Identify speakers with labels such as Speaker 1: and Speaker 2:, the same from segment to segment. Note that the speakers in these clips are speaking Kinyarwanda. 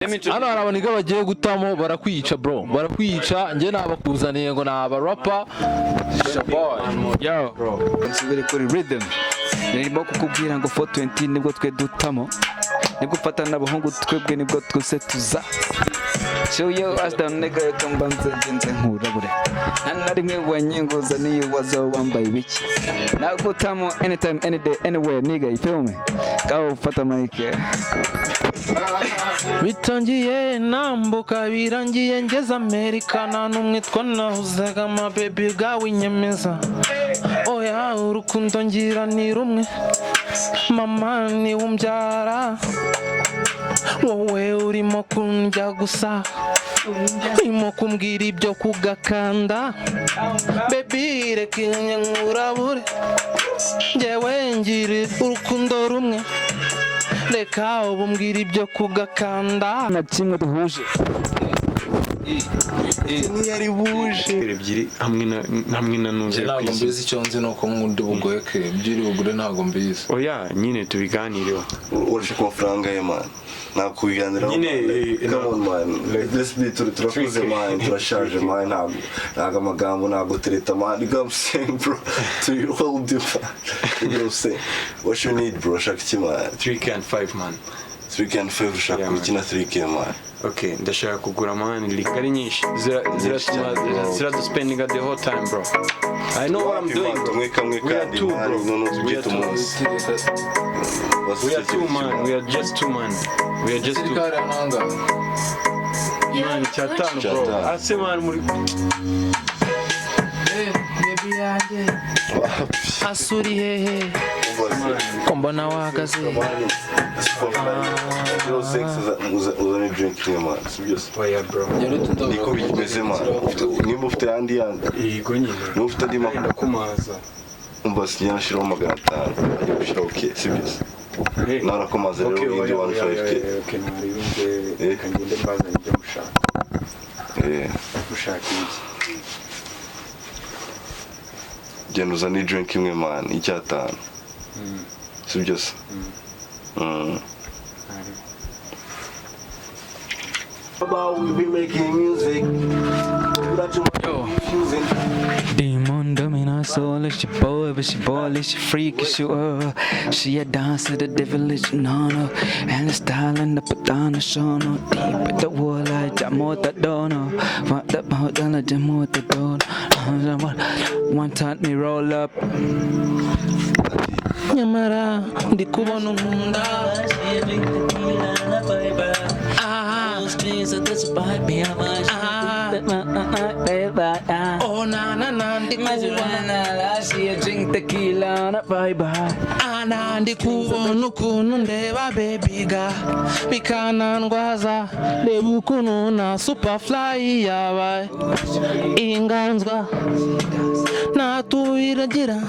Speaker 1: Hano hari abaniga bagiye gutamo, barakwica bro, barakwica. Njye nabakuzaniye ngo ni abarapa.
Speaker 2: Yo.
Speaker 3: Nsubire kuri rhythm, nirimo kukubwira ngo 420 nibwo twe dutamo, nibwo ufata n'abahungu twebwe, nibwo twese tuza. Show yo ass down, nigga. Reka mbanze ngenze nkurabure, nta na rimwe wanyinguza niyo waza wambaye ibiki, nagutamo anytime, any day, anywhere, nigga, you feel me? Ngaho ufata mic.
Speaker 4: Bitangiye nambuka, birangiye ngeze Amerika, nta n'umwe twanahuzaga. Amabebi bwawe inyemeza, oya, urukundo ngira ni rumwe, mama niwe umbyara. Wowe urimo kundya gusa, urimo kumbwira ibyo kugakanda. Baby, reka nkurabure, njyewe ngira urukundo rumwe, reka ubu mbwira ibyo kugakanda.
Speaker 3: Na kimwe duhuje.
Speaker 5: Ntiyari buje
Speaker 2: Ebyiri hamwe na nuze.
Speaker 6: Ntabwo mbizi. Icyo nzi ni uko nkunda ubugoyeke, ibyo uri bugure ntabwo mbizi.
Speaker 2: Oya nyine, tubiganireho.
Speaker 5: Urashaka amafaranga ye, man? Ntabwo kubiganiraho.
Speaker 2: Nyine,
Speaker 5: man. Come on, man, let's be turakuze man, turashaje man, ntabwo amagambo, ntabwo tereta, man. You know what I'm saying, bro? Turi old, man. You know what I'm saying? What you need, bro? Ushaka iki, man?
Speaker 2: 3K and 5, man.
Speaker 5: 3K and 5? Ushaka
Speaker 2: Yeah, man.
Speaker 5: gukina 3K, man?
Speaker 2: Okay, ndashaka kugura, man, liquor nyinshi ziratuma
Speaker 5: Cyane.
Speaker 2: ziraduspendinga the whole time, bro. I know what I'm doing, bro.
Speaker 5: Tumwe kamwe.
Speaker 2: We are
Speaker 5: Kandi
Speaker 2: two,
Speaker 5: man,
Speaker 2: bro.
Speaker 5: noneho
Speaker 2: We are
Speaker 5: tubyite
Speaker 2: two.
Speaker 5: umunsi.
Speaker 2: We are two, man. We are just two, man. We are just two.
Speaker 6: Sirikari ananga.
Speaker 2: Man, icyatanu, bro.
Speaker 5: Icyatanu.
Speaker 2: Ase man, muri
Speaker 4: Baby yanjye, asuri hehe ko mbona wahagaze?
Speaker 5: Uzane drink imwe, man, si byose?
Speaker 2: Oya, bro.
Speaker 5: Niko bimeze, man. Nimba ufite ayandi yandi,
Speaker 2: Yego nyine.
Speaker 5: Niba ufite andi makuru.
Speaker 2: Ndakumaza.
Speaker 5: Umva, sinjya nashyiraho 500, ajya gushyiraho ke, si byose?
Speaker 2: Eh.
Speaker 5: Nawe urakomaza rero.
Speaker 2: Okay,
Speaker 5: Yindi
Speaker 2: oya, oya,
Speaker 5: 15K.
Speaker 2: oya, okay, ntaribinze.
Speaker 5: Eh.
Speaker 2: Reka ngende mbazanye ibyo mushaka.
Speaker 5: Eh,
Speaker 2: Mushaka iki?
Speaker 5: Genda uzane drink imwe, man, icyatanu, si byose?
Speaker 2: Ntari.
Speaker 5: About we be making music. Confusing.
Speaker 3: Demon domina soul, she boy, but she boy, she freak, she a dancer, the devil is no, and the style and the patana shono, deep at the wall, like jamota dono, what the dana jamota dono, one time me roll up.
Speaker 4: Nyamara ndi kubona unkunda. Ah, ah, oh na na na, ndi kubona.
Speaker 3: She a drink tequila on a vibe.
Speaker 4: Ana ndi kubona ukuntu ndeba, baby ga bikanandwaza. Reba ukuntu na superfly yabaye inganzwa, nta tubiragira,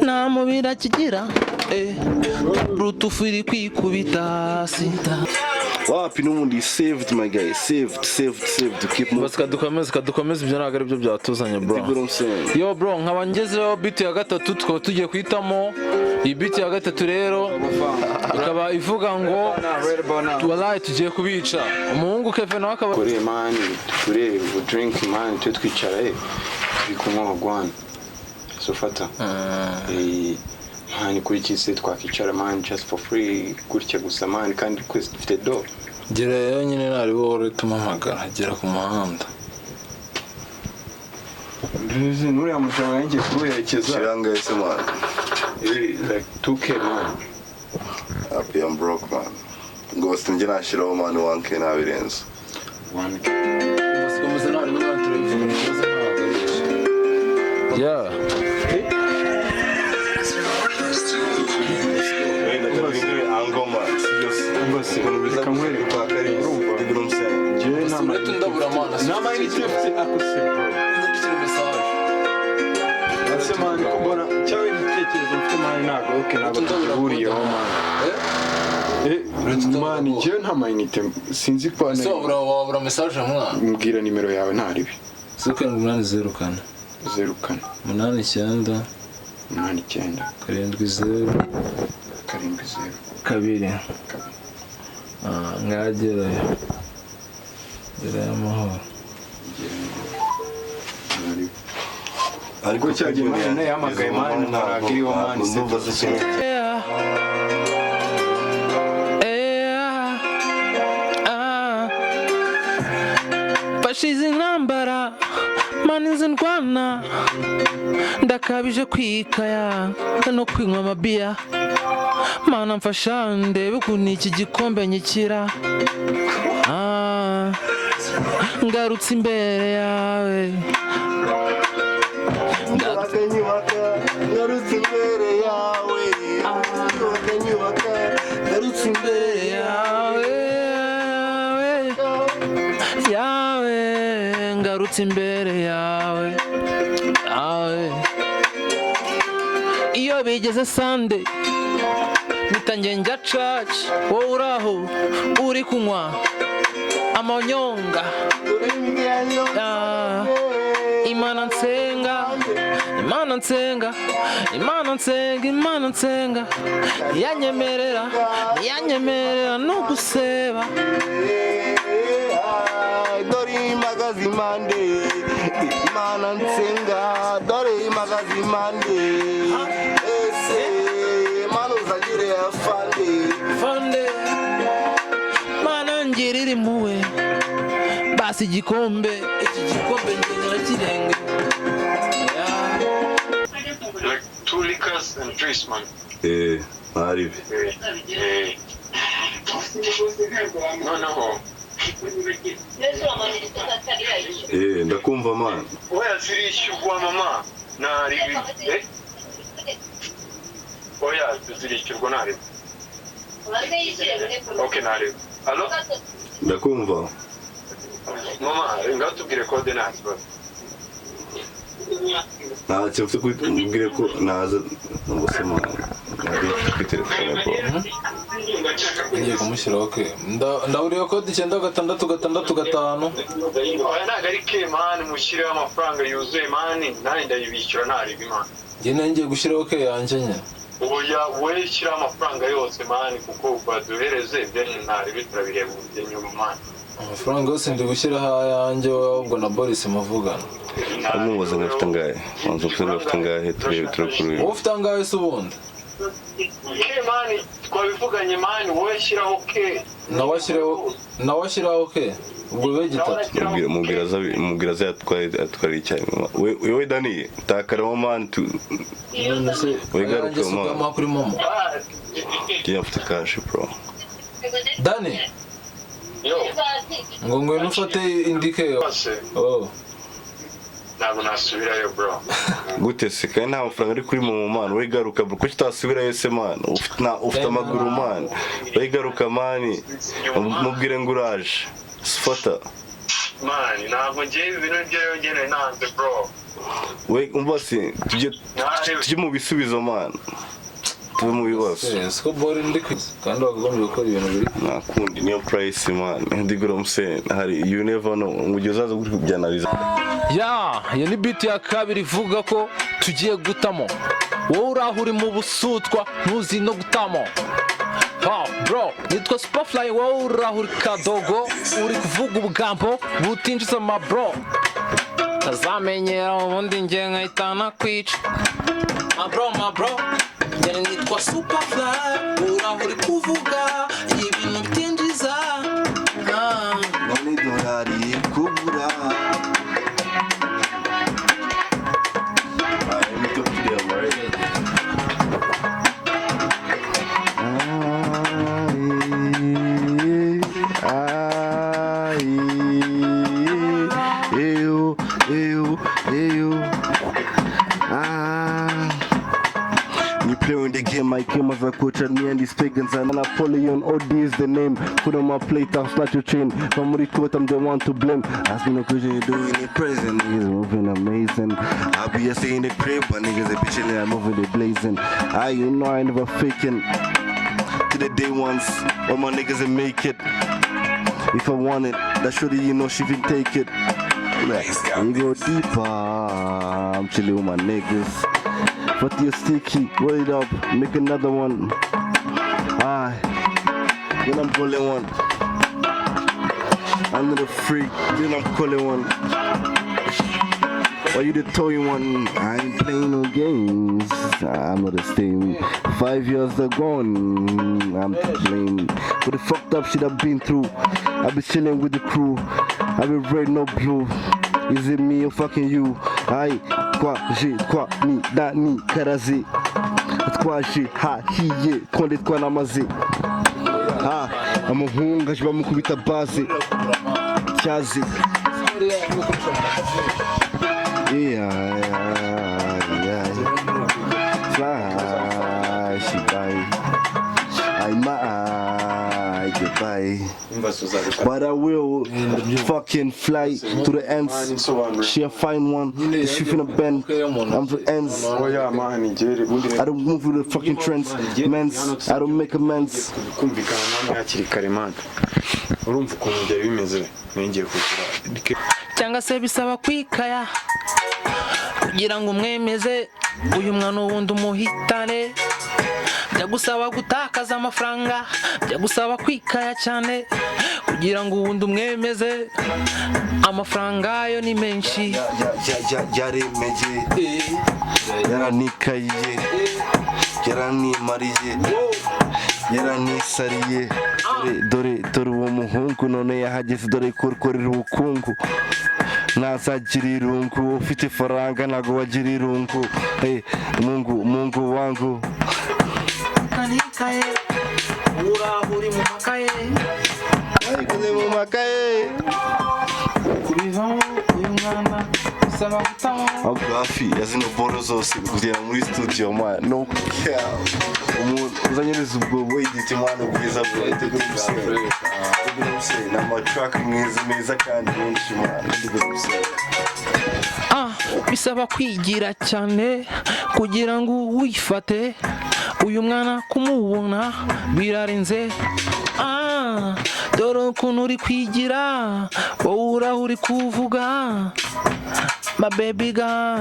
Speaker 4: nta mubiri akigira, eh, bluetooth iri kwikubita hasi.
Speaker 5: Wapi, n'ubundi saved, my guy, saved, saved, saved, keep moving.
Speaker 1: Basi kadukomeze, kadukomeze, ibyo ntabwo aribyo byatuzanye, bro.
Speaker 5: You know what I'm saying?
Speaker 1: Yo bro, nkaba ngezeho beat ya gatatu, tukaba tugiye guhitamo iyi beat ya gatatu rero, ikaba ivuga ngo wallahi tugiye kubica. Umuhungu Kevin nawe akaba
Speaker 2: Kure, man, tugure drink, man, tujye twicara, eh, turi kunywa wagwan. So fata. Eh, man, kuri iki se twakicara, man, just for free gutya gusa, man, kandi twese dufite do.
Speaker 6: Gera rero nyine, ntari wowe mpamagara, gera ku muhanda.
Speaker 2: Nuriya mushinga yanjye kuwerekeza.
Speaker 5: Shiranga ese, man?
Speaker 2: Eh, like 2K, man.
Speaker 5: Happy, I'm broke, man. Ghost, njye nashyiraho, man, 1K, ntabirenze.
Speaker 2: 1K.
Speaker 6: Komeza, ntari mwana, turabivuga ikibazo ntabwo ari iki.
Speaker 1: Yeah.
Speaker 5: Wenda kabindure angle, man, si byose?
Speaker 2: Mbese reka nkwereke.
Speaker 5: Kwa Kalisa.
Speaker 2: Urumva?
Speaker 5: You know what I'm saying?
Speaker 2: Njyewe nta
Speaker 6: Uretse ndabura, man.
Speaker 2: Nta mayinite mfite ako se, bro?
Speaker 6: Ndabishyira message.
Speaker 2: Ese man, ko mbona cyangwa igitekerezo mfite, man, ntabwo okay, ntabwo tugihuriyeho, man. Eh man, njyewe nta mayinite, sinzi ko
Speaker 6: Ese wabura message, mwana?
Speaker 2: Mbwira nimero yawe, ntaribi.
Speaker 6: 0780 04.
Speaker 2: 04.
Speaker 6: 89.
Speaker 2: 89.
Speaker 6: 70.
Speaker 2: 70.
Speaker 6: 2.
Speaker 2: 2.
Speaker 1: Ah, ngagerayo, gerayo amahoro.
Speaker 5: Ariko
Speaker 2: Cya gihe man yahamagaye, man, ntabwo iriho, man,
Speaker 5: ndumva zisa.
Speaker 4: Yeah. Yeah. Ah. Mfashe izi ntambara, man, izi ndwana, ndakabije kwikaya no kwinywa amabiya. Mana, mfasha ndebe ukuntu iki gikombe nyikira. Ah, ngarutse imbere yawe.
Speaker 5: Nyubaka, nyubaka, ngarutse imbere yawe. Nyubaka, nyubaka, ngarutse imbere
Speaker 4: yawe, yawe, ngarutse imbere yawe, yawe. Iyo bigeze Sunday, mpita njya church. Wowe uraho uri kunywa amanyonga. Ah, Imana nsenga, Imana nsenga, Imana nsenga, Imana nsenga yanyemerera, yanyemerera no guseba.
Speaker 5: Dore impagaze impande, Imana nsenga, dore impagaze impande. Ese Mana uzagire afande.
Speaker 4: Fande, Mana ngirira impuhwe. Basi igikombe, iki gikombe ngenda kirenge.
Speaker 2: Like two liquors and drinks, man.
Speaker 5: Eh, ntaribi.
Speaker 2: Eh, noneho
Speaker 5: Eh, ndakumva, man.
Speaker 2: Oya, zirishyurwa, mama, ntaribi. Eh, oya, zirishyurwa, ntaribi. Okay, ntaribi. Allo?
Speaker 5: Ndakumva.
Speaker 2: Mama, ngaho tubwire code, nta kibazo.
Speaker 5: Ntacyo mfite kubwire ko naza ngo se, man, ntabwo mfite kuri telefone, bro.
Speaker 1: Ngiye kumushyiraho ke. Ndahuriye code 9665.
Speaker 2: Oya, ntabwo ari ke, man, mushyireho amafaranga yuzuye, man, nanjye ndayibishyura, ntaribi, man.
Speaker 1: Njye nari ngiye gushyiraho ke yanjye nyine.
Speaker 2: Oya, we shyiraho amafaranga yose, man, kuko baduhereze, then ntaribi, turabireba nyuma, man.
Speaker 1: Amafaranga yose ndi gushyiraho ayanjye, wowe ahubwo na Boris muvugana.
Speaker 5: Amubaza ngo afite angahe, wanza ufite ngo afite angahe, turebe turakuru.
Speaker 1: Wowe ufite angahe se ubundi?
Speaker 2: Ke, man, twabivuganye, man, wowe shyiraho ke.
Speaker 1: Nawe ashyiraho ke, ubwo bibe gitatu.
Speaker 5: Mubwira aza, mubwira aza atware, atware icyarimwe. We Dani, takaramo, man, tu.
Speaker 1: None se
Speaker 5: Wigaruke,
Speaker 1: ayanjye si
Speaker 5: man.
Speaker 1: ukamuha kuri MoMo?
Speaker 5: Njye mfite cash, bro.
Speaker 1: Dani.
Speaker 2: Yo.
Speaker 1: Ngo ngwino ufate indi ke.
Speaker 2: Yose.
Speaker 1: Oh.
Speaker 2: Ntabwo nasubirayo, bro.
Speaker 5: Gute se kandi nta mafaranga ari kuri MoMo, man? We garuka, bro. Kuki utasubirayo se, man? Ufite ufite amaguru, man. We garuka, man, mubwire ngo uraje fata.
Speaker 2: Man, ntabwo ngiye, ibintu byo yongereye nanze, bro.
Speaker 5: We umva se, tujye mu bisubizo, man, tuve mu bibazo.
Speaker 1: Siko bori ndi kwiza kandi wakagombye gukora ibintu biri
Speaker 5: Nta kundi, niyo price, man. Ndigura umusene hari, you never know, mu gihe uzaza gutya kubyanaliza.
Speaker 4: Ya, iyo ni beat ya kabiri ivuga ko tugiye gutamo. Wowe uraho uri mu busutwa, ntuzi no gutamo. Ha, bro, nitwa Superfly. Wowe uraho uri kadogo, uri kuvuga ubugambo butinjiza, ma bro. Tazamenyera ubundi njye nkahita nakwica. Ma bro, ma bro, njye nitwa Superfly. Uraho uri kuvuga ibintu bitinjiza. Ah.
Speaker 5: None idolari kubura. Alright, let me talk to them, right? Ai, eu, ah. You playing the game, I came as a coach and me and these pagans and Napoleon OD is the name. Put on my plate, I'll snatch your chain. From court, I'm the one to blame. Ask me no question, you doing in prison. Niggas moving amazing. I'll be a in the crib, but niggas a bitch and I'm moving the blazing. I, you know I never faking. To the day ones, all my niggas and make it. If I want it, that shorty, you know she can take it. You go deeper, I'm chilling with my niggas. But you're sticky, roll it up, make another one. Ah, Then I'm calling one. I'm not a freak, then I'm calling one. Why you the toy one? I ain't playing no games. I'm not the same. 5 years are gone. I'm to blame for the fucked up shit I've been through. I be chilling with the crew. I be red, no blue. Is it me or fucking you? I kwa J kwa ni da ni karaze. Twaje hahiye konde twanamaze. Ha, amuhunga aje bamukubita base. Cyaze. Yeah. Fly, she bye. I might goodbye. But I will fucking fly to the ends. She a fine one. She finna bend. I'm the ends.
Speaker 2: Oya man, ngere ubundi
Speaker 5: I don't move with the fucking trends. Mens. I don't make amends.
Speaker 2: Kumvikana namwe hakiri kare, man. Urumva ukuntu byari bimeze, ngiye kugura.
Speaker 1: Cyangwa se bisaba kwikaya kugira ngo umwemeze uyu mwana, ubundi umuhitane. Byagusaba gutakaza amafaranga, byagusaba kwikaya cyane kugira ngo ubundi umwemeze. Amafaranga yo ni menshi.
Speaker 5: Yaremeye, yaranikayiye, yaranimariye, yaranisariye. Dore, dore, dore uwo muhungu none yahageze. Dore kurkorera ubukungu, ntazagira irungu. Ufite ifaranga ntabwo wagira irungu. Hey, mungu, mungu wangu.
Speaker 1: Kanikaye, uraho uri mu makaye.
Speaker 5: Arikoze mu makaye.
Speaker 1: Kubivamo uyu mwana bisaba gutamo.
Speaker 5: Ahubwo hafi ya zino boro zose kugera muri studio, man, no cap. Umuntu uzanyereza ubwo edit, man, ubwiza bwa ni amatrack meza meza kandi menshi, man.
Speaker 1: Ah, bisaba kwigira cyane kugira ngo wifate. Uyu mwana kumubona birarenze. Ah, dore ukuntu uri kwigira wowe, uraho uri kuvuga ma baby girl.